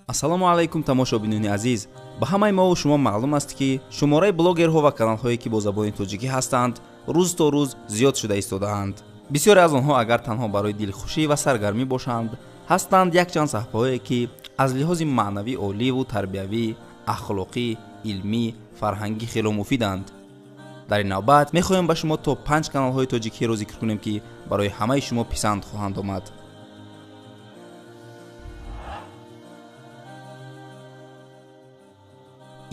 Ассалому алайкум тамошобинони азиз. Ба ҳамаи мо шумо маълум аст, ки шумораи блогерҳо ва каналҳое, ки бо забони тоҷикӣ ҳастанд, рӯз то рӯз зиёд шуда истодаанд. Бисёре аз онҳо агар танҳо барои дилхушӣ ва саргармӣ бошанд, ҳастанд якчанд саҳифаҳое, ки аз лиҳози маънавӣ оливу тарбиявӣ, ахлоқӣ, илмӣ, фарҳангӣ хело муфиданд. Дар ин навбат мехоҳем ба шумо то 5 каналҳои тоҷикиро зикр кунем, ки барои ҳамаи шумо писанд хоҳанд омад.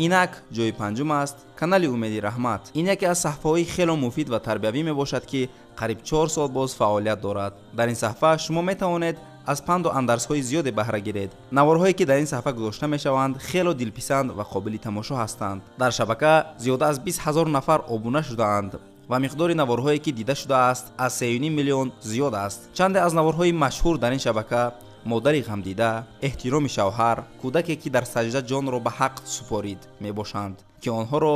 Инак ҷои панҷум аст канали Умеди Раҳмат. Ин яке аз саҳифаҳои хело муфид ва тарбиявӣ мебошад, ки қариб 4 сол боз фаъолият дорад. Дар ин саҳифа шумо метавонед аз панду андарсҳои зиёде баҳра гиред. Наворҳое, ки дар ин саҳифа гузошта мешаванд, хело дилписанд ва қобили тамошо ҳастанд. Дар шабака зиёда аз 20 ҳазор нафар обуна шудаанд ва миқдори наворҳое, ки дида шудааст, аз 3,5 миллион зиёд аст. Чанде аз наворҳои машҳур дар ин шабака: модари ғамдида, эҳтироми шавҳар, кӯдаке, ки дар саҷда ҷонро ба ҳақ супорид мебошанд, ки онҳоро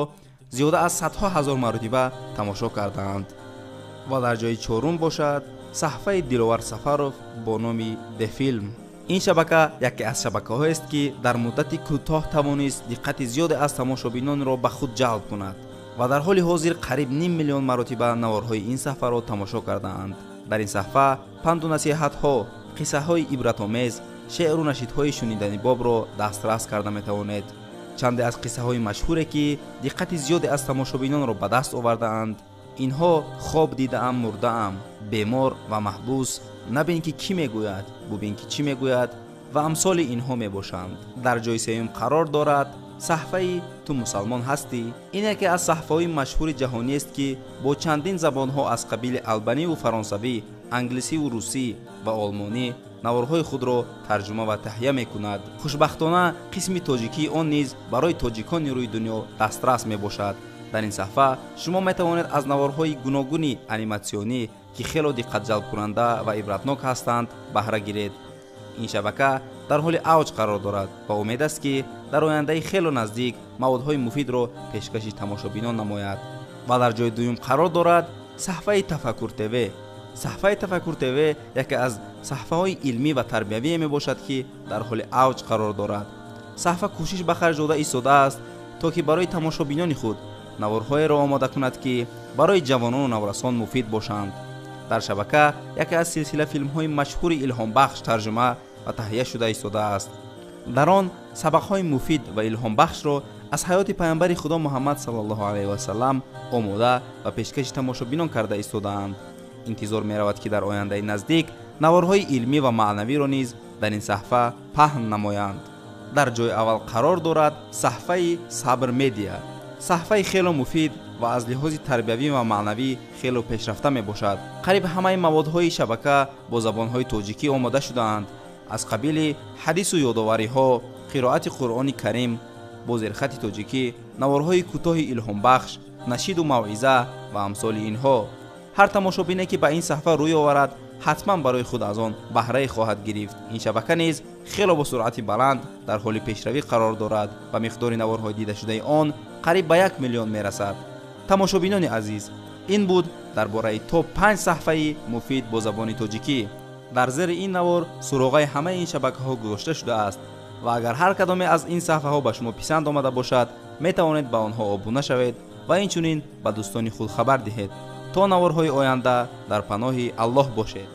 зиёда аз садҳо ҳазор маротиба тамошо кардаанд. Ва дар ҷои чорум бошад саҳифаи Диловар Сафаров бо номи Дефилм. Ин шабака яке аз шабакаҳоест, ки дар муддати кӯтоҳ тавонист диққати зиёде аз тамошобинонро ба худ ҷалб кунад ва дар ҳоли ҳозир қариб 0,5 миллион маротиба наворҳои ин саҳифаро тамошо кардаанд. Дар ин саҳифа панду насиҳатҳо, қиссаҳои ибратомез, шеъру нашидҳои шуниданибобро дастрас карда метавонед. Чанде аз қиссаҳои машҳуре, ки диққати зиёде аз тамошобинонро ба даст овардаанд, инҳо: хоб дидаам мурдаам, бемор ва маҳбус, набин ки кӣ мегӯяд, бубин ки чӣ мегӯяд ва амсоли инҳо мебошанд. Дар ҷои сеюм қарор дорад саҳифаи Ту мусалмон ҳастӣ. Ин яке аз саҳифаҳои машҳури ҷаҳониест, ки бо чандин забонҳо аз қабили албаниву фаронсавӣ, англисиву русӣ ва олмонӣ наворҳои худро тарҷума ва таҳия мекунад. Хушбахтона қисми тоҷикии он низ барои тоҷикони рӯи дунё дастрас мебошад. Дар ин саҳифа шумо метавонед аз наворҳои гуногуни аниматсионӣ, ки хело диққатҷалбкунанда ва ибратнок ҳастанд, баҳра гиред. Ин шабака дар ҳоли авҷ қарор дорад ва умед аст, ки дар ояндаи хело наздик маводҳои муфидро пешкаши тамошобинон намояд. Ва дар ҷои дуюм қарор дорад саҳифаи Тафаккур ТВ. Саҳифаи Тафаккур ТВ яке аз саҳифаҳои илмӣ ва тарбиявӣ мебошад, ки дар ҳоли авҷ қарор дорад. Саҳифа кӯшиш ба харҷ дода истодааст, то ки барои тамошобинони худ наворҳоеро омода кунад, ки барои ҷавонону наврасон муфид бошанд. Дар шабака яке аз силсила филмҳои машҳури илҳомбахш тарҷума ва таҳия шуда истодааст. Дар он сабақҳои муфид ва илҳомбахшро аз ҳаёти паёмбари Худо Муҳаммад саллаллоҳу алайҳи васаллам омода ва пешкаши тамошобинон карда истодаанд. Интизор меравад, ки дар ояндаи наздик наворҳои илмӣ ва маънавиро низ дар ин саҳифа паҳн намоянд. Дар ҷои аввал қарор дорад саҳифаи Сабр Медиа. Саҳифаи хело муфид ва аз лиҳози тарбиявӣ ва маънавӣ хело пешрафта мебошад. Қариб ҳамаи маводҳои шабака бо забонҳои тоҷикӣ омода шудаанд, аз қабили ҳадису ёдовариҳо, қироати Қуръони Карим бо зерхати тоҷикӣ, наворҳои кӯтоҳи илҳомбахш, нашиду мавъиза ва амсоли инҳо. Ҳар тамошобине, ки ба ин саҳифа рӯй оварад, ҳатман барои худ аз он баҳрае хоҳад гирифт. Ин шабака низ хело бо суръати баланд дар ҳоли пешравӣ қарор дорад ва миқдори наворҳои дидашудаи он қариб ба 1 миллион мерасад. Тамошобинони азиз, ин буд дар бораи то 5 саҳифаи муфид бо забони тоҷикӣ. Дар зери ин навор суроғаи ҳамаи ин шабакаҳо гузошта шудааст ва агар ҳар кадоме аз ин саҳифаҳо ба шумо писанд омада бошад, метавонед ба онҳо обуна шавед ва инчунин ба дӯстони худ хабар диҳед. То наворҳои оянда дар паноҳи Аллоҳ бошед.